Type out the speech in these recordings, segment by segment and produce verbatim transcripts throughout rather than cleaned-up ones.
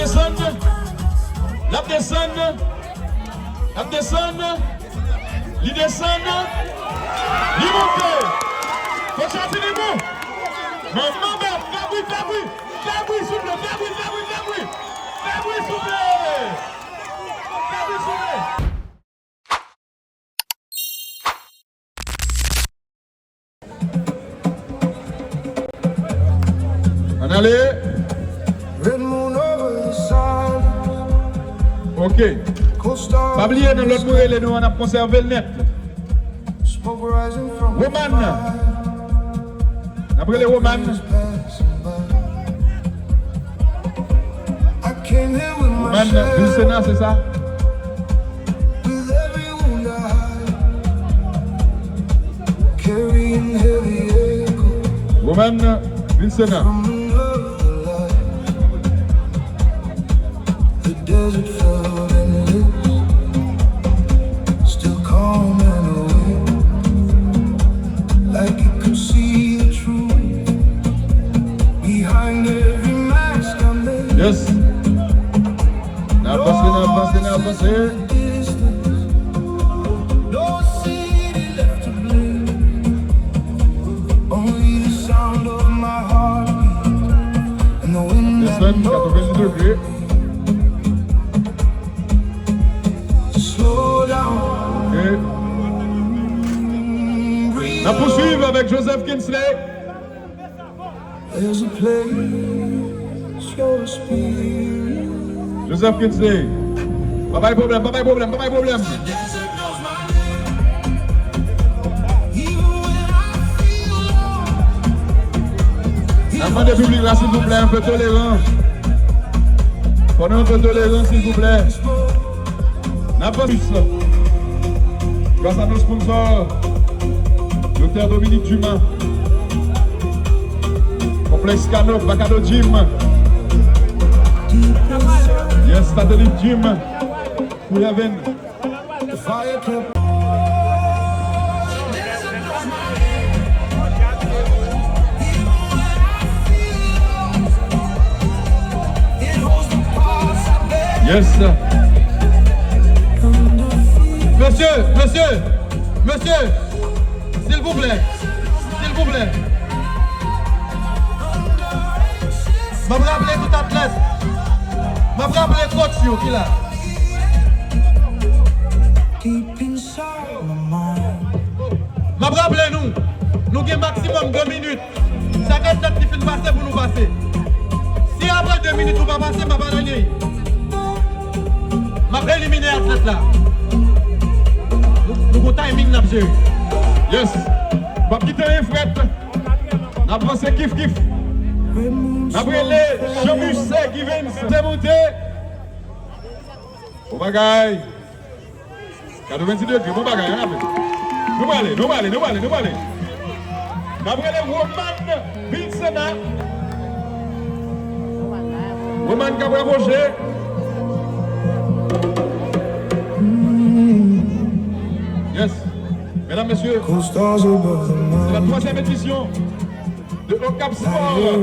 Desann. L ap desann. L ap desann. Li desann. Li monte. Fò chati li bon. Manman bèf, fè bri, fè bri. Fè bri, souple, fè bri, fè bri, fè bri. Fè bri, souple. Fè bri, souple. Ann ale. Ok. Pa bliye, nan lòt mwen rele nou an, n ap konsève l nèt. Woman. N ap rele Woman. Woman Vilsena, se sa? Woman Vilsena. The desert felt endless, still calm and awake, like it could see the truth behind every mask I made. Yes. N ap avanse, n ap avanse, n ap avanse. Desann katrevendis degre. Ok. N ap pouswiv avèk Joseph Kinsley. Joseph Kinsley. Pa bay pwoblèm, pa bay pwoblèm, pa bay pwoblèm. N ap mande piblik la, silvouplè, un peu tolérant. Fò nou un peu tolérant, silvouplè. N ap vann plis. Gras a nos sponsor, Doktè Dominique Dumas, Konplèks Kano, Bakado Gym, Yes, Satellite Gym, Cool Heaven. Yes. Mesye, mesye, mesye, silvouplè, silvouplè. M ap raple tout atlèt. M ap raple coach yo ki la. M ap raple nou, nou gen maksimòm de minit. Chak atlèt ki fin pase pou nou pase. Si apre de minit ou pa pase, m ap anilye. M ap elimine atlèt la. Nou, nou gon timing n ap jere. Yes. M p ap kite anyen frèt. N ap vanse kif kif. N ap rele Jean Musset Givens. Te monte. Bon bagay. Katrevendis degre, bon bagay, ann ale. Nou prale, nou prale, nou prale, nou prale. N ap rele Roman Vilsena. Roman k ap rapwoche. Yes. Medam, mesye, se la twazyèm edisyon de Okap Sport,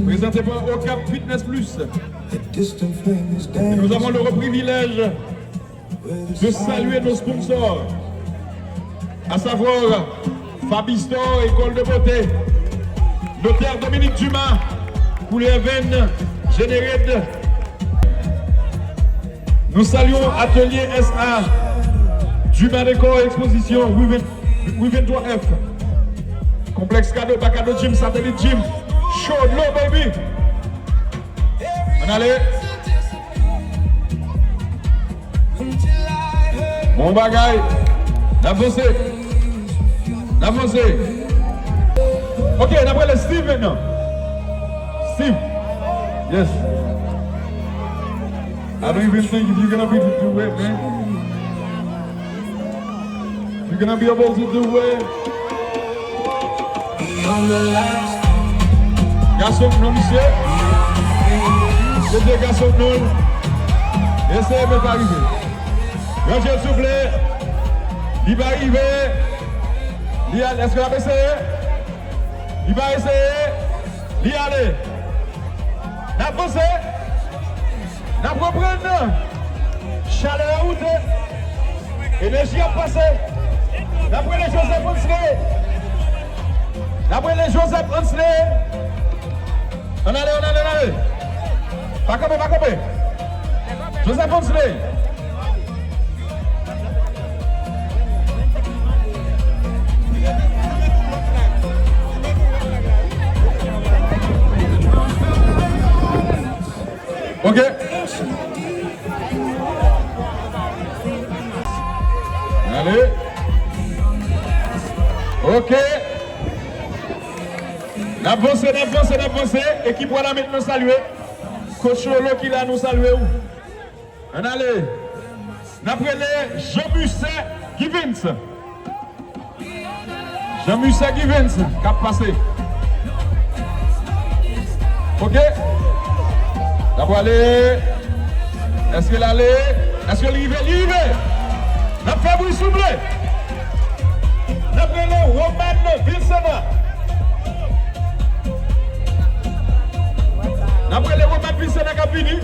prezante pa Okap Fitness Plus. Et nous avons le privilège de saluer nos sponsors, à savoir Fabistore, École de Beauté, Notaire Dominique Dumas, Cool Heaven, Generate. Nous saluons Atelier S A, Dumas Décor Exposition, Rue vingt, Rue vingt-trois F, Complexe Cadeau, Bakado Gym, Satellite Gym, Show No Baby. Ann ale. Bon bagay. N ap vanse. N ap vanse. Ok, n ap rele Steve mentnan. Steve. Yes. I don't even think if you're gonna be able to do it, man. You're gonna be able to do it. Gason k non misye. Se de gason k non. Eseye men pa rive. Ranje l souple. Li pa rive. Li al, èske l ap eseye? Li pa eseye. Li ale. N ap vanse. N ap reprann chalè a moute. Enèji ap pase. N ap rele Joseph Ansley. N ap rele Joseph Ansley. Ann ale, ann ale, ann ale. Pa kanpe, pa kanpe. Joseph Ansley. Ok. Ale. Ok. N ap vanse, n ap vanse, n ap vanse. Ekip w la, mentnan salye. Coach Lolo ki la, nou salye w. Ann ale. N ap rele Jean Musset Givens. Jean Musset Givens k ap pase. Ok. L ap prale. Èske l ale? Èske l rive? Li rive! N ap fè bri souple! N ap rele Roman Vilsena. N ap rele Roman Vilsena k ap vini.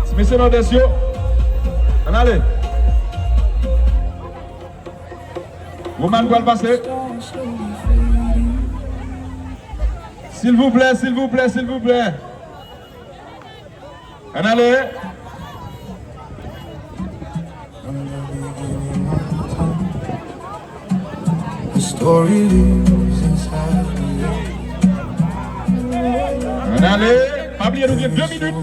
Ti mesye Nòdès yo. Ann ale. Roman pral pase. Silvouplè, silvouplè, silvouplè. Ann ale. Ann ale. Pa bliye nou gen de minit.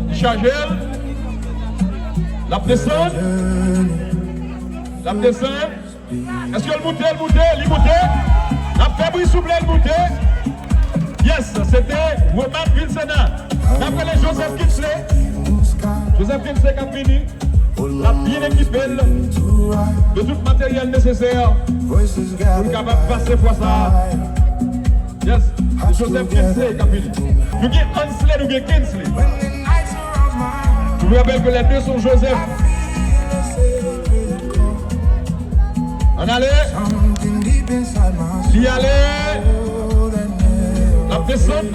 Li chaje l. L ap desann. L ap desann. Èske l moute? L moute? Li moute? N ap fè bri souple, l moute. Yes, se te Roman Vilsena. N ap rele Joseph Kinsley. Joseph Kinsley k ap vini. L ap byen ekipe l de tout materyèl nesesè pou l kapab pase fwa sa a. Yes, se Joseph Kinsley k ap vini. Nou gen Ansley, nou gen Kinsley. Je vous rappelle que les deux sont Joseph. Ann ale. Li ale. L ap desann.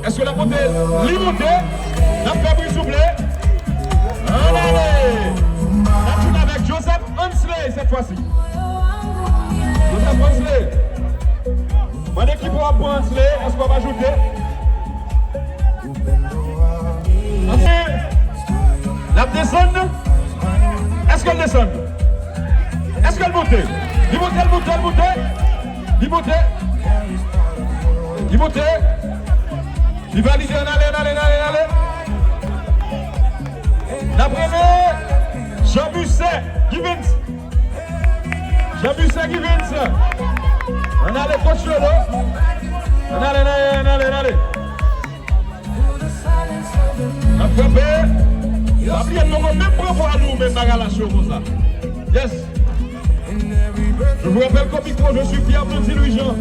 Èske l ap monte? Li monte. N ap fè bri souple. Ann ale. N ap tounen avèk Joseph Ansley sèt fwa si. Joseph Ansley. Mande ki bò w ap pran Ansley, èske w ap ajoute? Ansley, l ap desann? Èske l desann? Èske l monte? Li monte, l monte, l monte. Li monte. Li monte. Li valide, ann ale, ann ale, ann ale, ann ale. N ap rele Jean Musset Givens. Jean Musset Givens. Ann ale, coach Lolo. Ann ale, ann ale, ann ale, ann ale. N ap frape. Pa bliye, nou poko menm pran pwa nou, men bagay la cho konsa. Yes. Je vous rappelle qu'au micro, je suis Pierre Blondy Louis-Jean.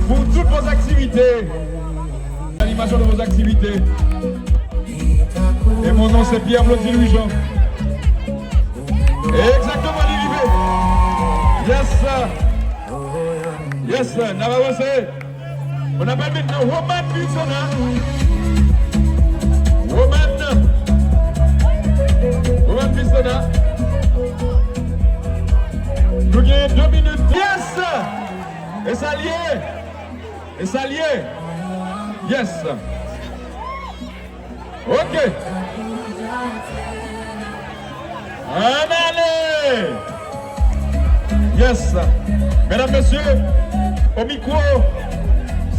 Pour toutes vos activités, l'animation de vos activités. Et mon nom, c'est Pierre Blondy Louis-Jean. Exactement, li rive. Yes, sir. Yes, sir. N ap avanse. On appelle maintenant Roman Vilsena. Roman. Roman Vilsena. Nou gen de minit. Yes! E sa l ye! E sa l ye! Yes! Ok. Ann ale! Yes. Medam, mesye, o mikwo,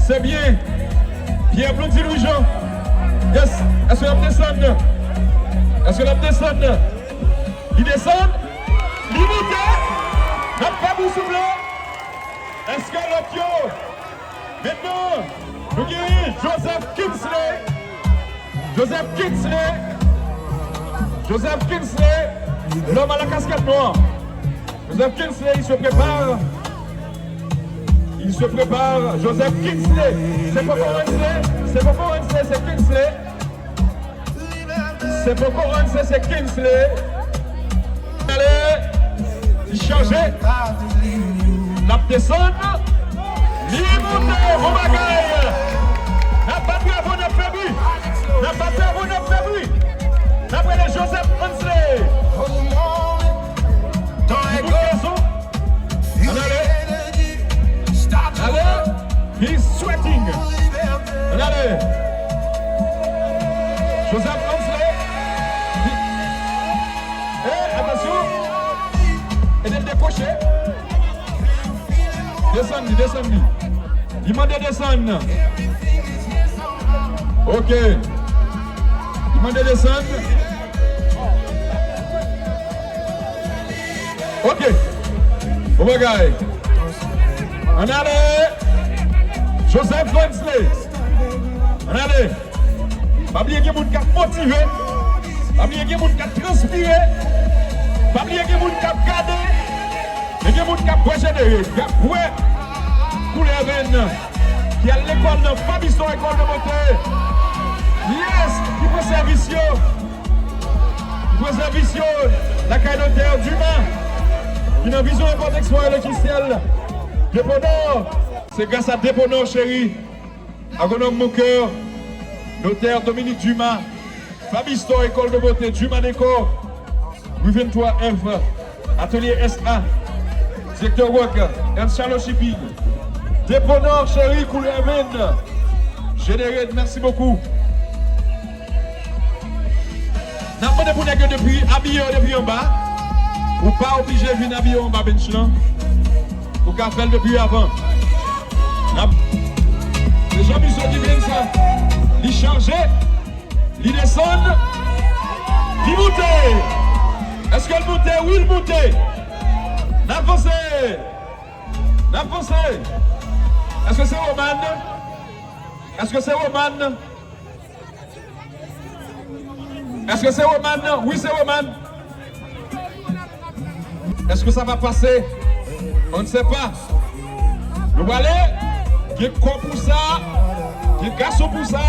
se byen. Pierre Blondy Louis-Jean. Yes. Èske l ap desann? Èske l ap desann? Li desann? Li moute? N ap fè bri souple? Èske lòt yo? Mentnan, nou genyen Joseph Kinsley. Joseph Kinsley. Joseph Kinsley, l'homme à la casquette noire. Joseph Kinsley, il se prépare. Il se prépare. Joseph Kinsley. Se poko Wensley. Se poko Wensley, se Kinsley. Se poko Wensley, se Kinsley. Ale, li chaje. L ap desann. Li moute, bon bagay. N ap bat bravo, n ap fè bri. N ap bat bravo, n ap fè bri. N ap rele Joseph Ansley. Li bout gason. Ann ale. Ale. He's sweating. Ann ale. Joseph Ansley. Eh, atansyon. Ede l dekwoche. Desann li, desann li. Li mande desann. Ok. Li mande desann. Ok. Bon bagay. Ann ale. Joseph Ansley. Ann ale. Pa bliye gen moun k ap motive. Pa bliye gen moun k ap transpire. Pa bliye gen moun k ap gade. Men gen moun k ap bwè jenere, k ap bwè koulè venn, ki al lekòl nan Fab Store École de Beauté. Yes, ki pran sèvis yo. Ki pran sèvis yo lakay notè Dumas, ki nan vizyon enpòte ekspo elekisyèl. Deponò, se gras a Deponò cheri. Agwonòm Moncœur, notè Dominique Dumas, Fab Store, École de Beauté, Dumas Décor, rue vingt-trois F, Atelier S A, direktè Rock, Ernst Charlot Shipping, Deponò cheri, koulè venn, Généré, mèsi bokou. N ap mande pou nèg yo depi, abiye yo depi anba. Ou pa oblije vin abiye w anba bench lan. Ou ka fè l depi avan. N ap, se Jean Musso ki vin sa. Li chanje. Li desann. Li moute. Èske l moute? Wi, l moute. N ap vanse. N ap vanse. Èske se Roman? Èske se Roman? Èske se Roman? Wi, se Roman. Est-ce que ça va passer? On ne sait pas. Nou prale. Gen kò pou sa. Gen gason pou sa.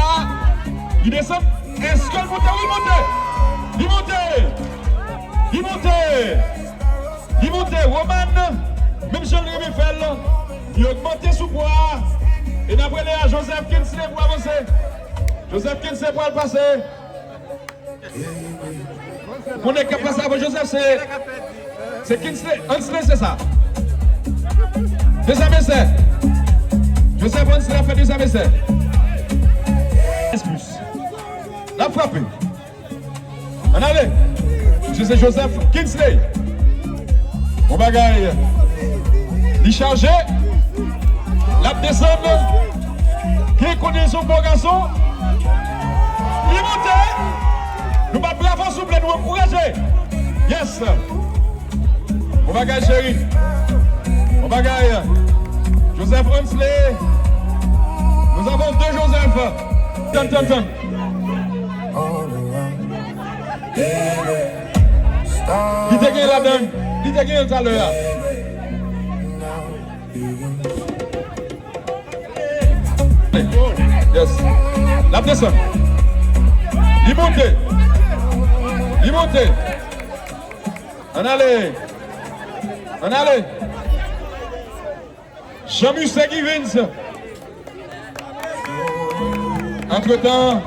Li desann. Èske l moute? Wi, l moute. Li moute. Li moute. Li moute. Roman, menm jan l renmen fè l, li ogmante sou pwa a. E n ap rele a Joseph Kinsley pou avanse. Joseph Kinsley pral pase. Moun k ap pase avan Joseph, se, se Kinsley, Ansley, se sa. Dezèm esè. Joseph Ansley ap fè dezèm esè. S plus. L ap frape. Ann ale. Misye se Joseph Kinsley. Bon bagay. Li chaje. L ap desann. Ki konnen se yon bon gason. Li moute. Nou bat bravo, souple, nou ankouraje. Yes. Bon bagay, cheri. Bon bagay. Joseph Ansley. Nous avons deux Joseph. Tann, tann, tann. Li te gen ladan, li te gen talè a. Yes. L ap desann. Li monte. Li monte. Ann ale. Ann ale. Jean Musset Givens. Entre-temps,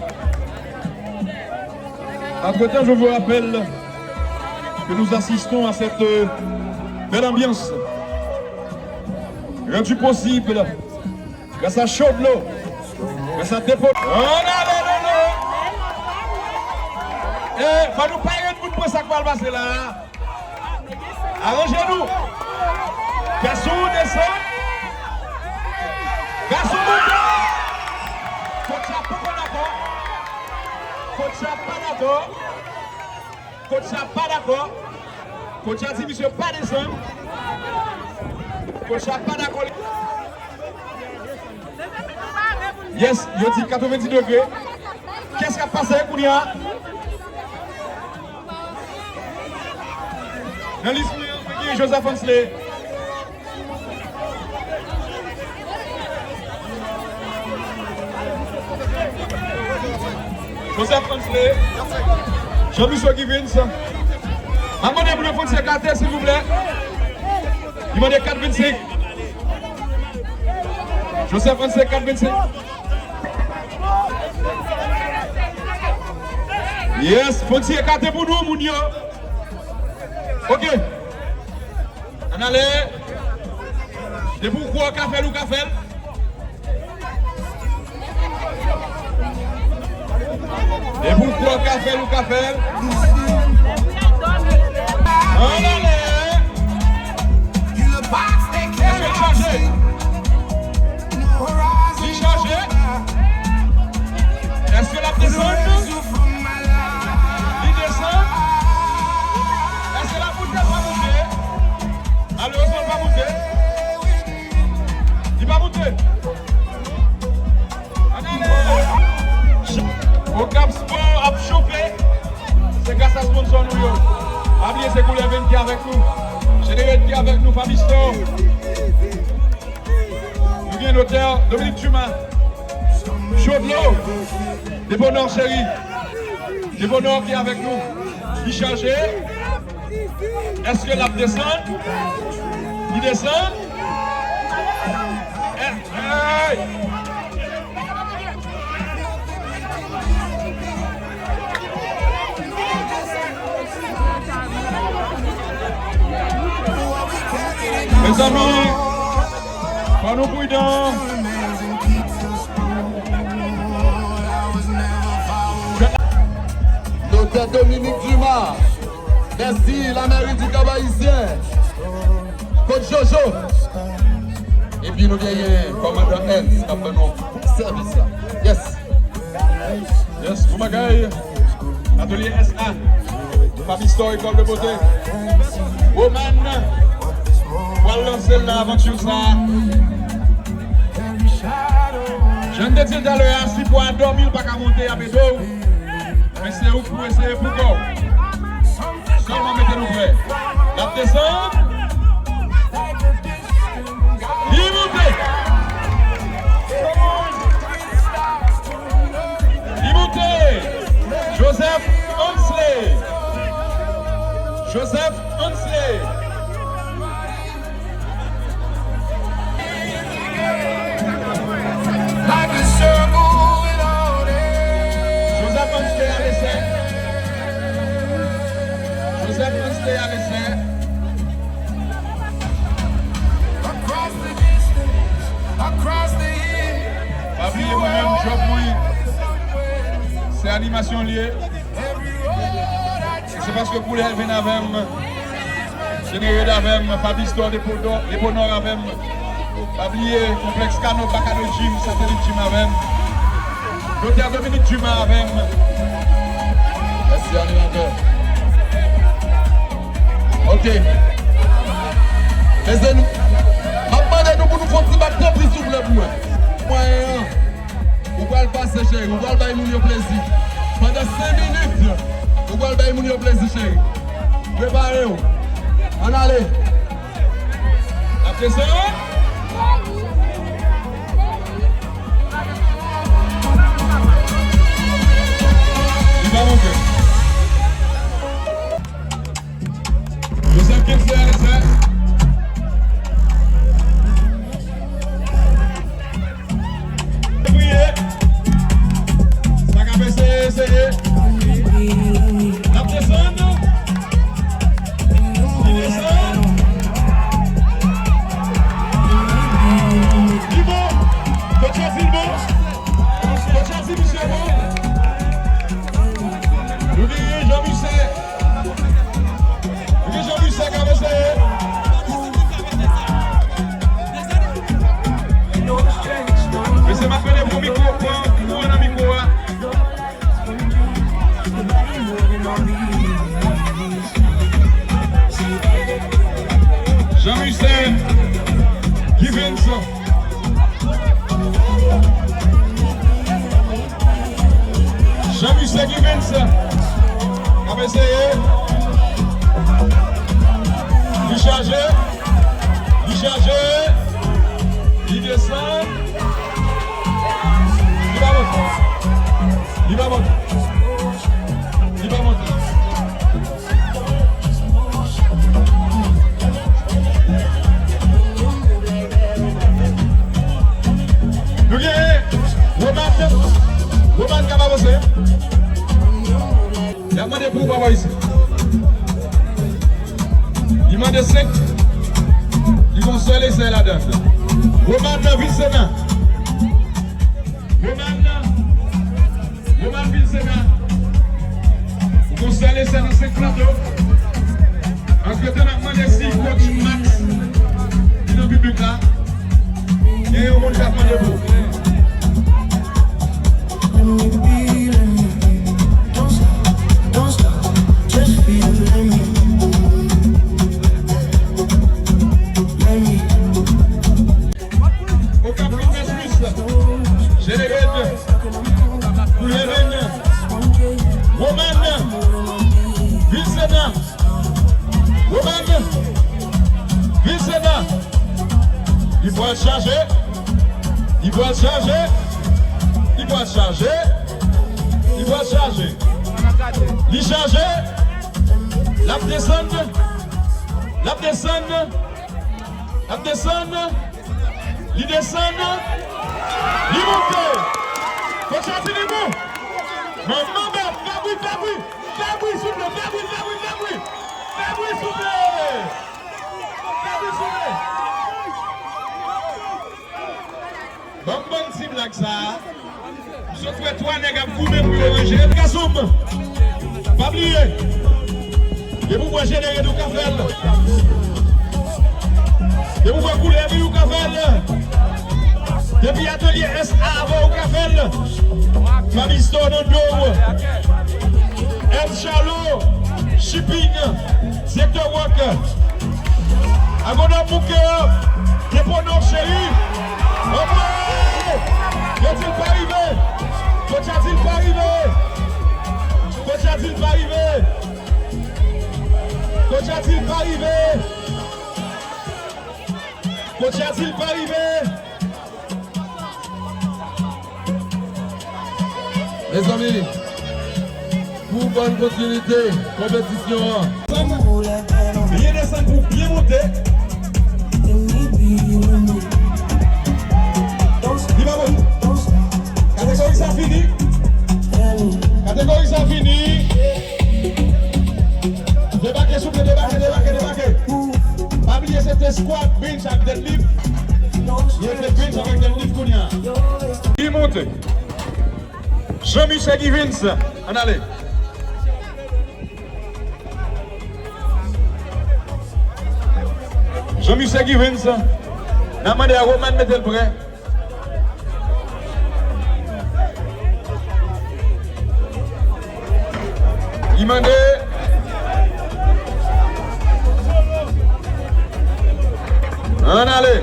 entre-temps, je vous rappelle que nous assistons à cette, euh, belle ambiance rendue possible grâce à Chaudlo, grâce à Dépôt. Ann ale, Lolo! E, fò nou pa ret moun pran sa k pral pase la. Aranje nou. Gason desann. Gason monte. Coach la poko dakò. Coach la pa dakò. Coach la pa dakò. Coach la di misye pa desann. Coach la pa dakò. Yes, yo di katrevendis degre. Kiyès k ap pase kounye a? Nan lis mwen an, mwen gen Joseph Ansley. Joseph Ansley. Jean Musset Givens. M ap mande pou nou fè yon ti ekate, silvouplè. Li mande kat vennsenk. Joseph, ann se kat vennsenk. Yes, fon ti ekate pou nou, moun yo. Ok. Ann ale. Depi w kwè w ka fè l, ou ka fè l. Depi w kwè w ka fè l, ou ka fè l. Ann ale. Èske l chaje? Li chaje? Èske l ap desann? Li desann? Èske l ap moute? Pa moute. Malerezman, l pa moute. Li pa moute. Okap Sport ap chofe. Se gras a sponsò nou yo. Pa bliye se koulè ven ki avèk nou. Jenerèt ki avèk nou, Fabistor. Nou gen notè Dominique Dumas. Jodlo. Deponò cheri. Deponò ki avèk nou. Li chaje. Èske l ap desann? Li desann? Èske, hey! Mezanmi, fò nou pridan. Notè Dominique Dumas. Mèsi, lamèri di Kab Ayisyen. Kot Jojo. Epi nou genyen kòmandan Ernst k ap ban nou sèvis la. Yes. Yes, bon bagay. Atelier S A. Fabistor, École de Beauté. Woman. Pral lanse l nan avanti sa. Jan m te di l talè a, si pwa a dòmi, l pa ka monte, y ap ede w. Men se ou k pou eseye pou kò w. Sèlman mete nou prè. L ap desann. Li monte. Li monte. Joseph Ansley. Joseph Ansley. Joseph Ansley a lesè. Joseph Ansley a lesè. Pa bliye mwen menm, jòb mwen, se animasyon l ye. E se paske koulè vin avè m. Jenerèt avè m, Fabistor Deponò, Deponò avè m. Pa bliye, konplèks Kano, Bakano Gym, Satelit Gym avè m. Notè Dominique Dumas avè m. Mèsi, animatè. Ok. Mezanmi, m ap mande nou pou nou fè yon ti bat tanpri, souple, pou mwen. Mwen, Ou pral pase, cheri. Ou pral bay moun yo plezi. Pandan senk minit, ou pral bay moun yo plezi, cheri. Prepare w. Ann ale. Ap desann. Li pa monte. Joseph Kingsley a lesè. Priye. Sa k ap eseye, eseye. N ap desann. Li desann. Li bon. Coach a di l bon. Coach a di misye bon. Nou genyen Jean Michel. Rijan Michel k ap eseye. Mesye, m ap mande pou mikwo, pran kouran nan mikwo a. Jean Michel Givens. Jean Michel Givens ap eseye. Li chaje. Li chaje. Li desann. Li pa monte. Li pa monte. Li pa monte. Woman ka pa panse. Y ap mande pou ou pa bò isit. Li mande senk. Li gon sèl esèy ladan. Woman nan Vilsena. Woman nan. Woman Vilsena. Gon sèl esèy nan senk plato. Antretan, n ap mande si coach Max li nan piblik la. Gen yon moun k ap mande pou. Okap Fitness Plus, Générate, Cool Heaven, Woman, Vilsena, Woman, Vilsena. Li pral chaje. Li pral chaje. Li pral chaje. Li pral chaje. Li chaje. L ap desann. L ap desann. L ap desann. Li desann. Li monte. Coach a di li bon. Manman bèf, fè bri, fè bri. Fè bri, souple, fè bri, fè bri, fè bri. Fè bri, souple. Fè bri, souple. Ban m bann ti blag sa a. M sot wè twa nèg ap goumen pou yo ranje. Gason m, pa bliye. Depi w wè Générate ou ka fè l. Depi w wè Cool Heaven ou ka fè l. Depi Atelier S A avè w ou ka fè l. Fabiston nan do w. M Charlot, Shipping, Direktè Rock. Agwonòm Bouke, depo non cheri. Anmwey! Yo di l pa rive. Coach a di l pa rive. Coach a di l pa rive. Coach a di l pa rive. Coach a di l pa rive. Mezanmi, pou bòn kontinite konpetisyon an. Byen desann pou byen monte. Li pa bon. Kategori sa fini. Kategori sa fini. Debake, souple, debake, debake, debake. Pa bliye se te squat, bench ak deadlift. Li rete bench avèk deadlift kounye a. Li monte. Jean Michel Givens, ann ale. Jean Michel Givens, n ap mande a Roman mete l prè. Li mande. Ann ale.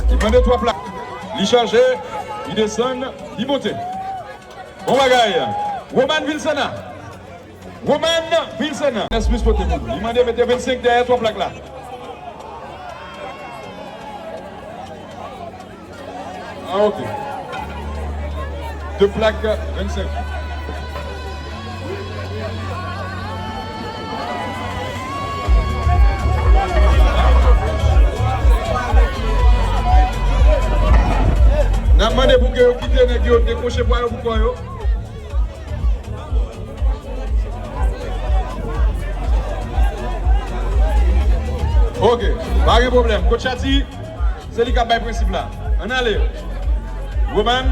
Li mande twa plak. Li chaje, li desann, li monte. Bon bagay. Roman Vilsena. Roman Vilsena. Nèsplis pote pou li. Li mande mete vennsenk dèyè twa plak la. Ah, ok. De plak vennsenk. N ap mande pou ke yo kite nèg yo dekwoche pwa yo pou kò yo. Ok, pa gen pwoblèm. Coach a di, se li k ap bay prensip la. Ann ale. Roman.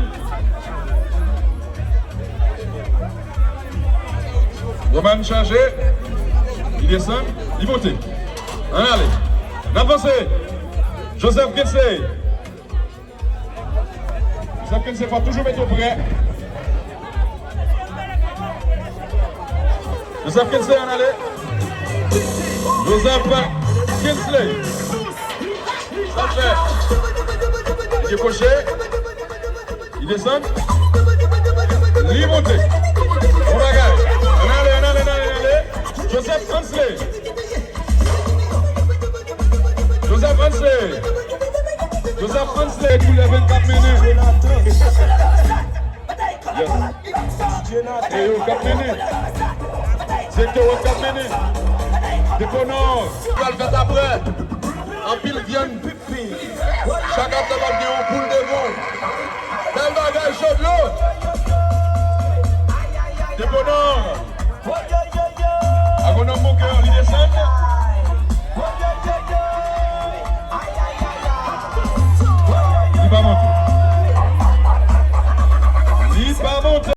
Roman chaje. Li desann. Li monte. Ann ale. N ap vanse. Joseph Gensley. Joseph Kensey, fò toujou mete w prè. Joseph Kensey, ann ale. Joseph Kensey. Sa fè. Li dekwoche. Li desann. Li monte. Bon bagay. Ann ale, ann ale, ann ale, ann ale. Joseph Kensey. Joseph Ansley. Joseph Ansley, Cool Heaven k ap mennen. Yes. E yo k ap mennen. Direktè Wòk k ap mennen. Dekonò. Pral fèt apre. Anpil vyann. Chak atlèt ap gen yon poul devan. Bèl bagay, Jodlo. Deponan. Agwonòm Bouke, li desann.